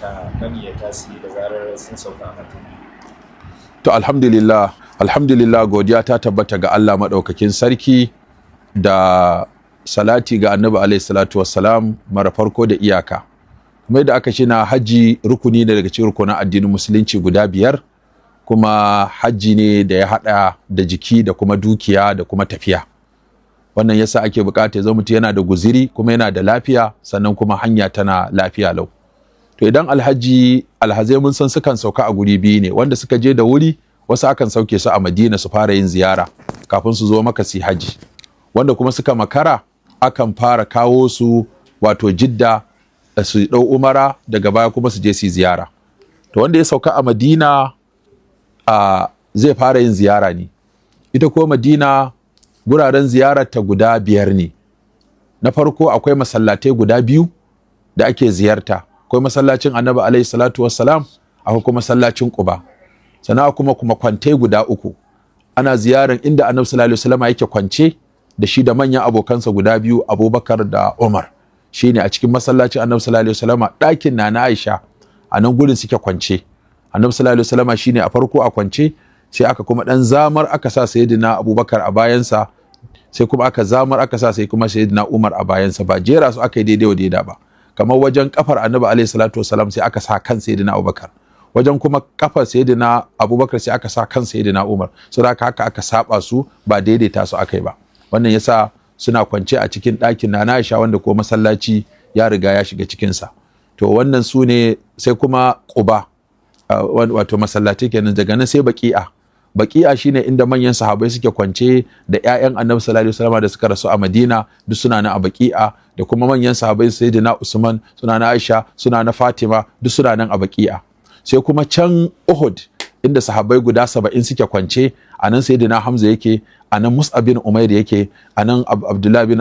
Ta maniyyata su yi da zarar sun sauka a Madina? To, alhamdulillah, alhamdulillah, godiya ta tabbata ga Allah maɗaukakin sarki da salati ga Annabi alaihi salatu wassalam mara farko da iyaka. Kamar yadda aka ce na haji rukuni ne daga cikin rukunin addinin Musulunci guda 5, kuma haji ne da ya haɗa da jiki da kuma dukiya da kuma tafiya. Wannan yasa ake bukata ya zama mutum yana da guziri kuma yana da lafiya, sannan kuma hanya tana lafiya lau. To, idan alhaji, alhazai mun san sukan sauka a guri biyu ne: wanda suka je da wuri, wasu akan sauke su a Madina su fara yin ziyara kafin su zo maka su haji, wanda kuma suka makara akan fara kawo su wato Jidda su ɗau umara, daga baya kuma su je su ziyara. To, wanda ya sauka a Madina a zai fara yin ziyara ne. Ita ko Madina guraren ziyarar ta guda 5 ne. Na farko akwai masallatai guda biyu da ake ziyarta: akwai masallacin Annabi alaihi salatu wassalam, akwai kuma masallacin Quba. Sannan kuma kwantai guda uku ana ziyarar, inda Annabi sallallahu alaihi wasallam yake kwance da shi da manyan abokansa guda biyu, Abubakar da Umar, shine a cikin masallacin Annabi sallallahu alaihi wasallam, ɗakin Nana Aisha, a nan gurin suke kwance. Annabi sallallahu alaihi wasallam shine a farko a kwance, sai aka kuma dan zamar aka sa Sayyidina Abubakar a bayansa, sai kuma aka zamar aka sa sai kuma Sayyidina Umar a bayansa. Ba jera su aka yi daidai wa daida ba. Kamar wajen kafar Annabi alaihi salatu wasalam sai aka sa kan Sayyidina Abubakar, wajen kuma kafar Sayyidina Abubakar sai aka sa kan Sayyidina Umar. Saboda haka aka saba su, ba daidaita su aka yi ba. Wannan yasa suna kwance a cikin ɗakin Nana Aisha, wanda ko masallaci ya riga ya shiga cikinsa. To, wannan su ne. Sai kuma Quba, wato masallatai kenan. Daga nan sai Baqi'a. Baqi'a shine inda manyan sahabbai suke kwance da ƴaƴan Annabi sallallahu alaihi wasallam da suka rasu a Madina, duk suna nan a Baqi'a, da kuma manyan sahabbai, Sayyidina Usman, suna na Aisha, suna na Fatima, duk suna nan a Baqi'a. Sai kuma can Uhud, inda sahabbai guda 70 suke kwance. A nan Sayyidina Hamza yake, a nan Mus'ab bin Umair yake, a nan Abdullah bin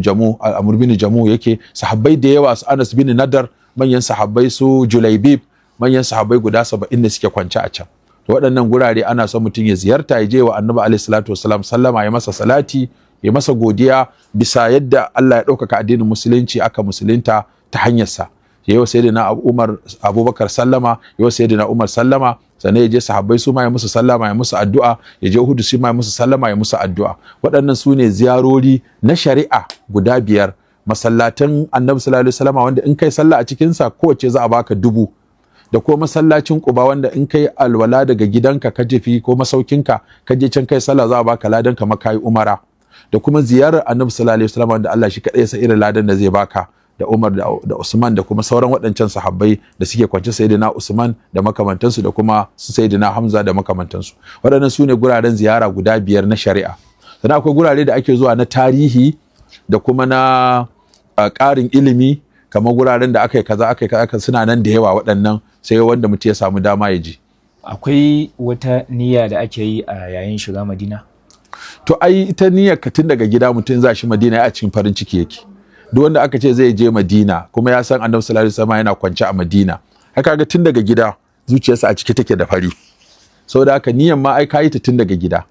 Jamu, Amr bin Jamu yake, sahabbai da yawa, su Anas bin Nadar, manyan sahabbai, su Julaibib, manyan sahabbai guda 70 da suke kwance a can. To, waɗannan gurare ana son mutum ya ziyarta, ya je wa Annabi alaihi salatu wasalam sallama, ya masa salati, ya masa godiya bisa yadda Allah ya ɗaukaka addinin Musulunci, aka musulunta ta hanyarsa. Ya yi wa Sayyidina Umar, Abubakar sallama, ya yi wa Sayyidina Umar sallama, sannan ya je sahabbai su ma ya musu sallama, ya musu addu'a, ya je Uhud su ma ya musu sallama, ya musu addu'a. Waɗannan su ne ziyarori na shari'a guda 5: masallatan Annabi sallallahu alaihi wasallam, wanda in kai sallah a cikinsa kowace za a baka 1000, da ko masallacin Quba, wanda in kai alwala daga gidanka ka tafi ko masaukinka ka je can kai sallah, za a baka ladan kamar kai umara, da kuma ziyarar Annabi sallallahu alaihi wasallam, wanda Allah shi kadai ya san irin ladan da zai baka, da Umar da Usman da kuma sauran waɗancan sahabbai da suke kwance, Sayyidina Usman da makamantansu, da kuma su Sayyidina Hamza da makamantansu. Waɗannan su ne guraren ziyara guda 5 na shari'a. Sannan akwai gurare da ake zuwa na tarihi da kuma na ƙarin ilimi, kamar guraren da aka yi kaza, aka yi kaza, suna nan da yawa waɗannan, sai wanda mutum ya samu dama ya je. Akwai wata niyya da ake yi a yayin shiga Madina? To, ai ita niyyar ka tun daga gida mutum za shi Madina a cikin farin ciki yake. Duk wanda aka ce zai je Madina kuma ya san Annabi sallallahu alaihi wasallam yana kwance a Madina, haka ga tun daga gida zuciyarsa a cike take da fari. Saboda haka niyyar ma ai kayi ta tun daga gida.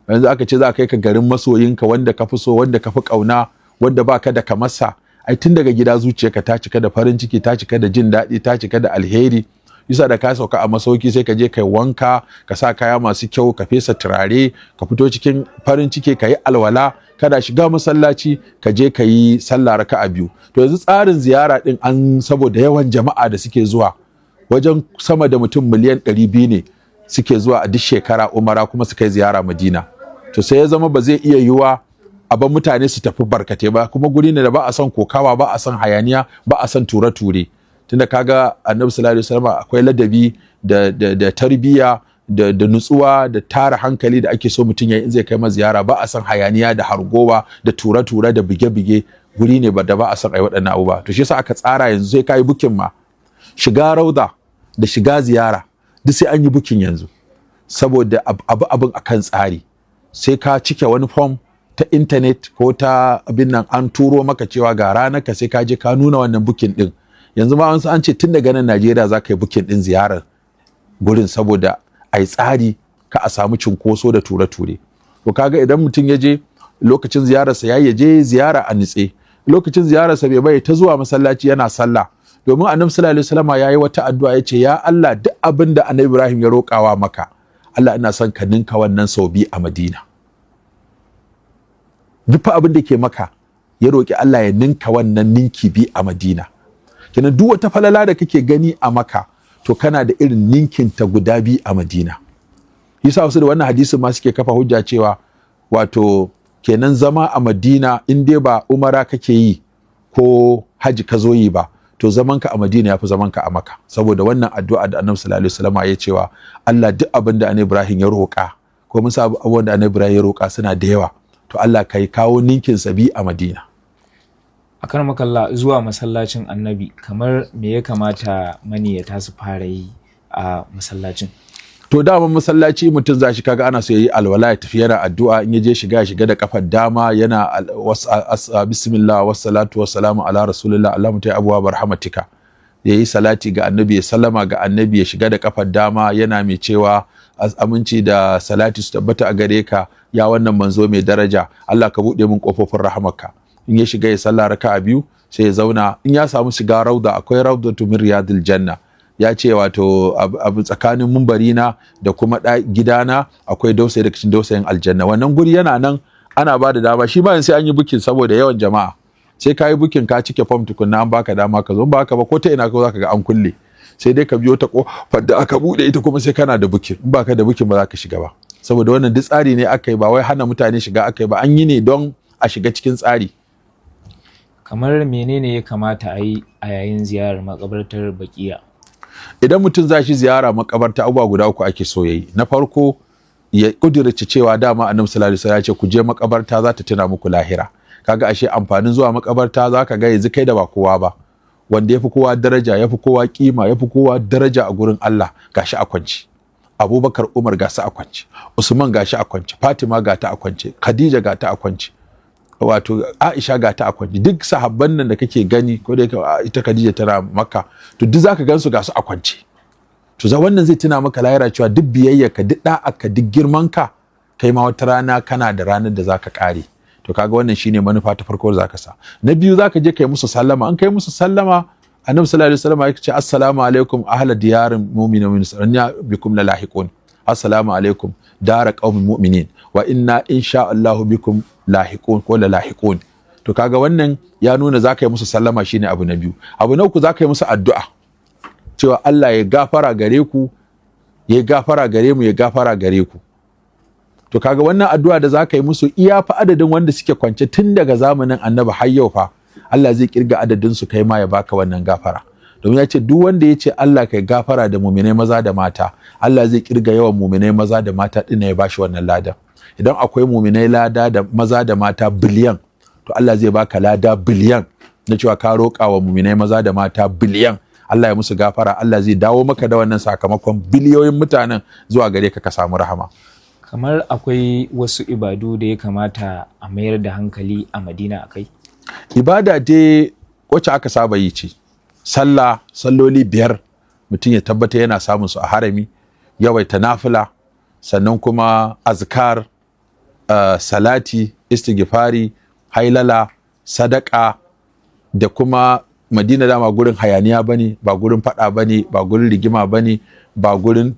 Yanzu aka ce za ka kai ka garin masoyinka, wanda ka fi so, wanda ka fi kauna, wanda baka da kamarsa, ai tun daga gida zuciyarka ta cika da farin ciki, ta cika da jin daɗi, ta cika da alheri. Bisa da ka sauka a masauki sai ka je kai wanka, ka sa kaya masu kyau, ka fesa turare, ka fito cikin farin ciki, ka yi alwala, kada shiga masallaci ka je ka yi sallah raka'a biyu. To, yanzu tsarin ziyara din an saboda yawan jama'a da suke zuwa, wajen sama da mutum miliyan 200 ne suke zuwa a duk shekara umara kuma su kai ziyara Madina. To, sai ya zama ba zai iya yiwuwa a bar mutane su tafi barkate ba, kuma guri ne da ba a son kokawa, ba a son hayaniya, ba a son ture-ture, tunda kaga Annabi sallallahu alaihi wasallam akwai ladabi da tarbiyya da nutsuwa da tara hankali da ake so mutum ya in zai kai ma ziyara. Ba a son hayaniya da hargowa da ture-ture da buge-buge. Guri ne da ba a son ai waɗannan abubuwa. To, shi yasa aka tsara yanzu sai kayi booking ma shiga rauda da shiga ziyara, duk sai an yi booking yanzu, saboda abu abin akan tsari. Sai ka cike wani form ta intanet ko ta abin nan, an turo maka cewa ga ranar ka, sai ka je ka nuna wannan booking din. Yanzu ma an ce tun daga nan Najeriya za ka yi booking din ziyarar gurin, saboda a yi tsari ka a samu cinkoso da ture-ture. To, kaga idan mutum ya je lokacin ziyararsa ya je ziyara a nitse, lokacin ziyararsa bai bai ta zuwa masallaci yana sallah. Domin Annabi sallallahu alaihi wasallama yayi wata addu'a, yace ya Allah, duk abin da Annabi Ibrahim ya roƙawa maka, Allah ina son ka ninka wannan sau biyu a Madina. Duk abin da ke maka ya roƙi Allah ya ninka wannan ninki bi a Madina. Kenan duk wata falala da kake gani a Maka, to kana da irin ninkin ta guda biyu a Madina. Yasa wasu da wannan hadisin ma suke kafa hujja cewa wato kenan zama a Madina, in dai ba umara kake yi ko haji ka zo yi ba, to zaman ka a Madina yafi zaman ka a Maka, saboda wannan addu'a da Annabi sallallahu alaihi wasallam ya cewa Allah duk abin da Annabi Ibrahim ya roƙa, ko mun sa abubuwan da Annabi Ibrahim ya roƙa suna da yawa, to Allah kai kawo ninkin sabi a Madina. Akan makalla zuwa masallacin Annabi, kamar me ya kamata maniyata su fara yi a masallacin? To dama masallaci mutum za shi, kaga ana so yayi alwala ya tafi yana addu'a. In ya je shiga, ya shiga da kafar dama, yana bismillah wassalatu wassalamu ala rasulillah, allahumma ta abuwa barhamatika, yayi salati ga Annabi, ya sallama ga Annabi, ya shiga da kafar dama yana mai cewa aminci da salati su tabbata a gare ka ya wannan manzo mai daraja, Allah ka buɗe min kofofin rahamarka. In ya shiga ya sallah raka'a biyu, sai ya zauna. In ya samu shiga rauda, akwai raudatu min riyadil janna, ya ce wato abu tsakanin mumbari na da kuma gidana akwai dausayi daga cikin dausayin aljanna. Wannan guri yana nan, ana ba da dama shi bayan sai an yi bukin, saboda yawan jama'a. Sai ka yi bukin, ka cike form tukunna an baka dama ka zo. Ba haka ba, ko ta ina ka zaka ga an kulle, sai dai ka biyo ta kofar da aka bude, ita kuma sai kana da bukin. In baka da bukin ba za ka shiga ba, saboda wannan duk tsari ne aka yi, ba wai hana mutane shiga aka yi ba, an yi ne don a shiga cikin tsari. Kamar menene ya kamata a yi a yayin ziyarar makabartar Bakiya? Idan mutum za shi ziyara makabarta, abubuwa guda uku ake so yayi. Na farko, ya kudirce cewa dama Annabi sallallahu alaihi wasallam ya ce ku je makabarta, za ta tuna muku lahira. Kaga ashe amfanin zuwa makabarta, zaka ga yanzu kai da ba kowa ba, wanda yafi kowa daraja, yafi kowa kima, yafi kowa daraja a gurin Allah gashi a kwance. Abubakar, Umar gasu a kwance, Usman gashi a kwance, Fatima ga ta a kwance, Khadija ga ta a kwance, wato Aisha ga ta a kwance, duk sahabban nan da kake gani, ko da yake ita Khadija tana Makka, to duk zaka gansu ga su a kwance. To za wannan zai tuna maka lahira, cewa duk biyayyarka, duk da'arka, duk girmanka, kai ma wata rana kana da ranar da zaka kare. To kaga wannan shine manufa ta farko da zaka sa. Na biyu, zaka je kai musu sallama. An kai musu sallama, Annabi sallallahu alaihi wasallam ya ce assalamu alaikum ahla diyarin mu'minin wa bikum lalahiqun, assalamu alaikum dara qaumin mu'minin wa inna insha Allahu bikum lahiqun ko lalahiqun. To kaga wannan ya nuna zaka yi musu sallama, shine abu na biyu. Abu na uku, zaka yi musu addu'a cewa Allah ya gafara gare ku, ya gafara gare mu, ya gafara gare ku. To kaga wannan addu'a da zaka yi musu, iya fa adadin wanda suke kwance tun daga zamanin Annabi har yau fa, Allah zai kirga adadin su, kai ma ya baka wannan gafara. Domin ya ce duk wanda ya ce Allah kai gafara da muminai maza da mata, Allah zai kirga yawan muminai maza da mata din ya bashi wannan ladan. Idan akwai muminai lada da maza da mata biliyan, to Allah zai baka lada biliyan na cewa ka roƙa wa muminai maza da mata biliyan Allah ya musu gafara. Allah zai dawo maka da wannan sakamakon biliyoyin mutanen zuwa gare ka, ka samu rahama. Kamar akwai wasu ibadu da ya kamata a mayar da hankali a Madina akai? Ibada dai wacce aka saba yi ce sallah, salloli biyar, mutum ya tabbata yana samun su a harami, yawaita nafila, sannan kuma azkar, salati, istighfari, hailala, sadaka. Da kuma Madina dama gurin hayaniya bane, ba gurin fada bane, ba gurin rigima bane, ba gurin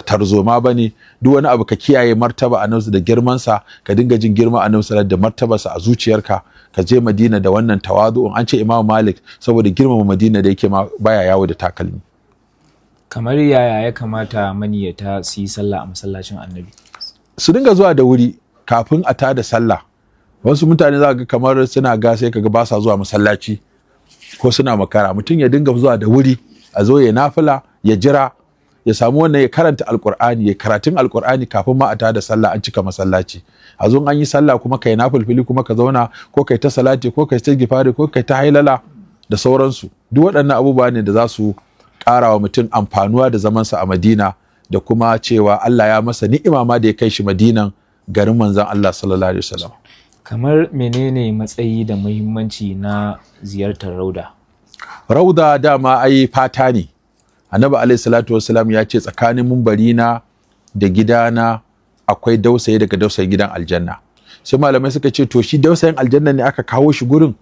tarzoma bane. Duk wani abu ka kiyaye martaba Annabi da girmansa, ka dinga jin girma Annabi da martabarsa a zuciyarka. Ka je Madina da wannan tawadu'un. An ce Imam Malik saboda girmama Madina da yake ma baya yawo da takalmi. Kamar yaya ya kamata maniyata su yi sallah a masallacin Annabi? Su dinga zuwa da wuri kafin a tada sallah. Wasu mutane za ga kamar suna ga sai kaga ba sa zuwa masallaci ko suna makara. Mutum ya dinga zuwa da wuri, a zo ya nafila, ya jira, ya samu wannan, ya karanta Alkur'ani, ya karatun Alkur'ani kafin ma a tada sallah an cika masallaci. A zo an yi sallah kuma kai nafilfili, kuma ka zauna, ko kai ta salati, ko kai ta gifari, ko kai ta hailala da sauransu. Duk waɗannan abubuwa ne da za su ƙara wa mutum amfanuwa da zamansa a Madina, da kuma cewa Allah ya masa ni'ima ma da ya kai shi Madinan, garin manzon Allah sallallahu alaihi wasallam. Kamar menene matsayi da muhimmanci na ziyartar rauda? Rauda dama ai fata ne. Annabi alaihi salatu wasalam ya ce tsakanin mumbari na da gidana akwai dausayi daga dausayin gidan aljanna. Sai malamai suka ce to shi dausayin aljanna ne aka kawo shi gurin,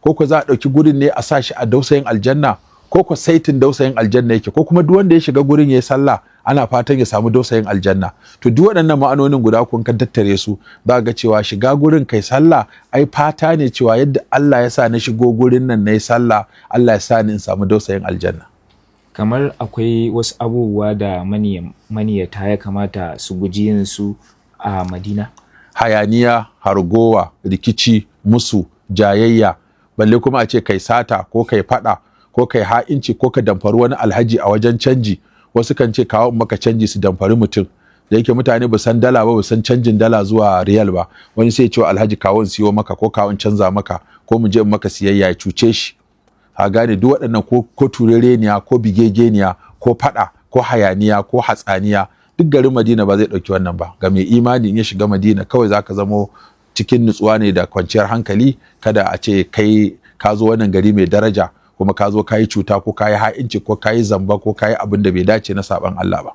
ko ko za a ɗauki gurin ne a sa shi a dausayin aljanna, Ko ko saitin dausayin aljanna yake, ko kuma duk wanda ya shiga gurin ya yi sallah ana fatan ya samu dausayin aljanna. To duk waɗannan ma'anonin guda kun kan tattare su, za ga cewa shiga gurin kai sallah ai fata ne cewa yadda Allah ya sa na shigo gurin nan na yi sallah, Allah ya sa ni in samu dausayin aljanna. Kamar akwai wasu abubuwa da maniyata ya kamata su guji yin su a Madina? Hayaniya, hargowa, rikici, musu, jayayya, balle kuma a ce kai sata ko kai fada ko kai ha'inci ko ka damfari wani alhaji a wajen canji. Wasu kan ce kawo maka canji su damfari mutum. Da yake mutane ba san dala ba, ba san canjin dala zuwa riyal ba, wani sai ya ce wa alhaji kawo in siyo maka ko kawo in canza maka ko mu je in maka siyayya, ya cuce shi. A gane duk waɗannan ko turereniya ko bigegeniya ko fada ko hayaniya ko hatsaniya, duk garin Madina ba zai ɗauki wannan ba. Ga mai imani in ya shiga Madina kawai zaka zamo cikin nutsuwa ne da kwanciyar hankali. Kada a ce kai ka zo wannan gari mai daraja kuma ka zo ka yi cuta ko ka yi ha'inci ko ka yi zamba ko ka yi abin da bai dace na saban Allah ba.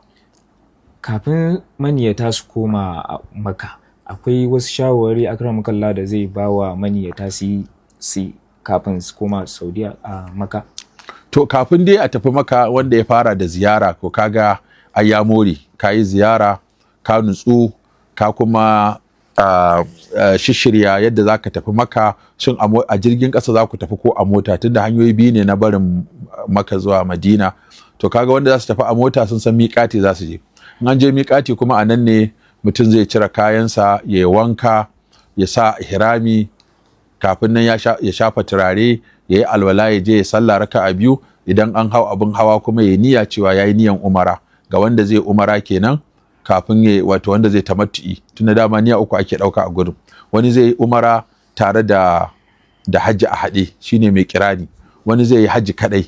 Kafin maniyata su koma Makka, akwai wasu shawarwari, akramakallah, da zai ba wa maniyata su kafin su koma Saudiya a Makka? To kafin dai a tafi Makka, wanda ya fara da ziyara ko kaga ai ya more, ka yi ziyara, ka nutsu, ka kuma shishirya yadda za ka tafi Makka. Shin a jirgin ƙasa za ku tafi ko a mota? Tunda hanyoyi biyu ne na barin Makka zuwa Madina. To kaga wanda za su tafi a mota sun san miƙati za su je. In an je miƙati kuma a nan ne mutum zai cire kayansa, ya yi wanka, ya sa ihrami, kafin nan ya shafa turare, ya yi alwala, ya je ya sallah raka'a biyu. Idan an hau abin hawa kuma ya niyya cewa ya yi niyan umara, ga wanda zai umara kenan, kafin ya wato wanda zai tamattu'i, tunda dama niyya uku ake ɗauka a gurin. Wani zai yi umara tare da hajji a haɗe, shine mai kirani. Wani zai yi hajji kaɗai,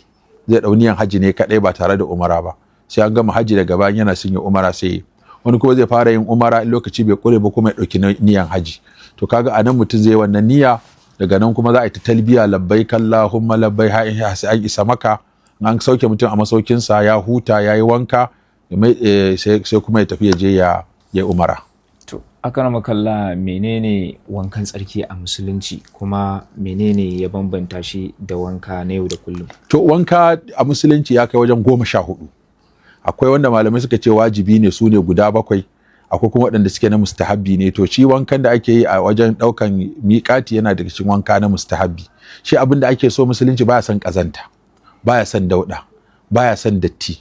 zai ɗau niyan hajji ne kaɗai ba tare da umara ba, sai an gama hajji daga bayan yana son ya umara sai yi. Wani kuma zai fara yin umara in lokaci bai ƙure ba kuma ya ɗauki niyan hajji. To kaga anan mutum zai yi wannan niyya, daga nan kuma za a yi ta talbiya, labbaik Allahumma labbaik, har sai an isa Maka. An sauke mutum a masaukinsa, ya huta, ya yi wanka, sai kuma ya tafi ya je ya umara. To akramakallah, menene wankan tsarki a musulunci, kuma menene ya bambanta shi da wanka na yau da kullum? To wanka a musulunci ya kai wajen 14. Akwai wanda malamai suka ce wajibi ne, su ne guda 7. Akwai kuma waɗanda suke na mustahabbi ne. To shi wankan da ake yi a wajen ɗaukan miƙati yana daga cikin wanka na mustahabbi. Shi abin da ake so, musulunci baya son ƙazanta, baya son dauɗa, baya son datti,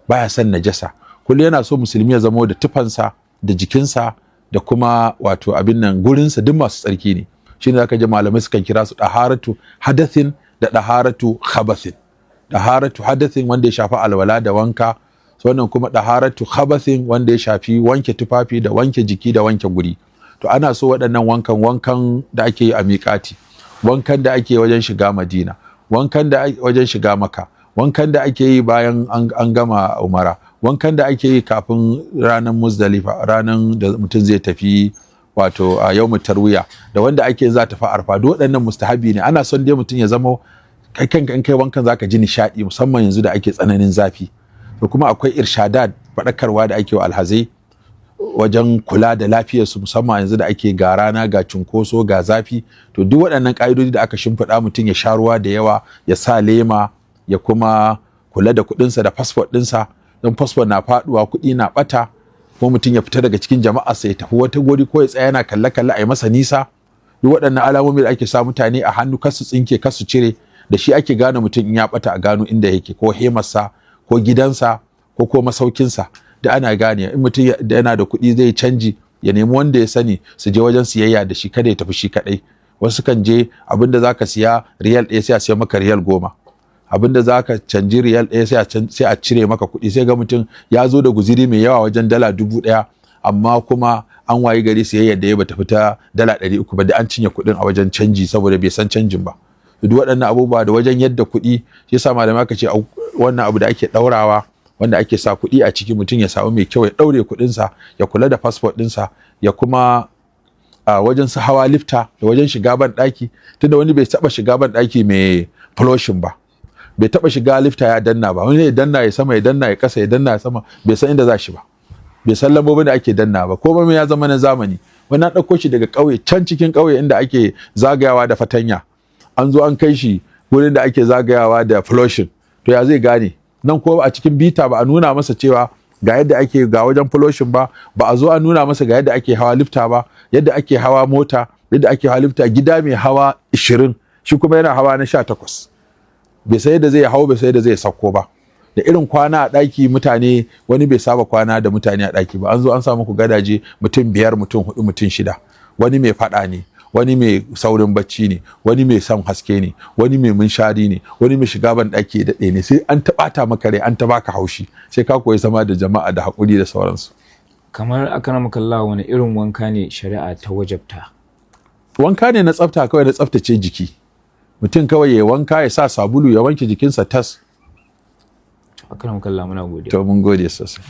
baya son najasa. Kullum yana so musulmi ya zamo da tufansa da jikinsa da kuma wato abin nan gurinsa duk masu tsarki ne. Shine zaka ji malamai sukan kira su ɗaharatu hadathin da ɗaharatu khabathin. Ɗaharatu hadathin wanda ya shafi alwala da wanka, wannan kuma ɗaharatu khabathin wanda ya shafi wanke tufafi da wanke jiki da wanke guri. To ana so waɗannan wankan da ake yi a miƙati, wankan da ake wajen shiga Madina, wankan da wajen shiga Makka, wankan da ake yi bayan an gama umara, wankan da ake yi kafin ranar Muzdalifa, ranar da mutum zai tafi wato a yawmu tarwiya, da wanda ake za tafi Arfa, duk waɗannan mustahabi ne. Ana son dai mutum ya zama kai kanka in kai wankan zaka ji nishaɗi, musamman yanzu da ake tsananin zafi. To kuma akwai irshadat, faɗakarwa da ake wa alhazai wajen kula da lafiyarsu, musamman yanzu da ake ga rana, ga cunkoso, ga zafi. To duk waɗannan ƙa'idodi da aka shimfiɗa, mutum ya sha ruwa da yawa, ya sa lema, ya kuma kula da kuɗinsa da fasfot ɗinsa, don fasfot na faɗuwa, kuɗi na ɓata, ko mutum ya fita daga cikin jama'arsa ya tafi wata guri, ko ya tsaya yana kalle-kalle a yi masa nisa. Duk waɗannan alamomi da ake sa mutane a hannu, kar su tsinke, kar su cire, da shi ake gane mutum in ya ɓata, a gano inda yake, ko hemarsa ko gidansa ko masaukinsa da ana gane. In mutum yana da kuɗi zai canji, ya nemi wanda ya sani su je wajen siyayya da shi, kada ya tafi shi kaɗai. Wasu kan je, abinda zaka siya riyal 1 sai a siya maka riyal 10, abinda zaka canji riyal 1 sai a cire maka kuɗi. Sai ga mutum ya zo da guziri mai yawa wajen dala 1000, amma kuma an wayi gari siyayyar da ya bata fita dala 300 ba, da an cinye kuɗin a wajen canji saboda bai san canjin ba. Duk waɗannan abubuwa da wajen yadda kuɗi, shi yasa malamai aka ce wannan abu da ake ɗaurawa wanda ake sa kuɗi a ciki, mutum ya samu mai kyau ya ɗaure kuɗinsa, ya kula da fasfot ɗinsa, ya kuma wajen su hawa lifta da wajen shiga ban ɗaki, tunda wani bai taɓa shiga ban ɗaki mai flushing ba, bai taɓa shiga lifta ya danna ba. Wani ya danna ya sama, ya danna ya ƙasa, ya danna ya sama, bai san inda za shi ba, bai san lambobin da ake danna ba. Ko ya zama na zamani. Wani an ɗauko shi daga ƙauye, can cikin ƙauye inda ake zagayawa da fatanya, an zo an kai shi wurin da ake zagayawa da flushing. To ya zai gane? Nan ko a cikin bita ba a nuna masa cewa ga yadda ake, ga wajen flushing ba, ba a zo a nuna masa ga yadda ake hawa lifta ba, yadda ake hawa mota, yadda ake hawa lifta. Gida mai hawa 20, shi kuma yana hawa na 18, bai sai yadda zai hau, bai sai yadda zai sauko ba. Da irin kwana a ɗaki, mutane, wani bai saba kwana da mutane a ɗaki ba, an zo an sa muku gadaje, mutum biyar, mutum hudu, mutum shida. Wani mai faɗa ne, wani mai saurin bacci ne, wani mai son haske ne, wani mai munshari ne, wani mai shiga ban ɗaki ya daɗe ne. Sai an taɓata maka rai, an ta baka haushi. Sai ka koyi zama da jama'a da haƙuri da sauransu. Kamar, akramakallah, wani irin wanka ne shari'a ta wajabta? Wanka ne na tsafta kawai, na tsaftace jiki. Mutum kawai ya wanka, ya sa sabulu, ya wanke jikinsa tas. Akramakallah, muna godiya. To, mun gode sosai.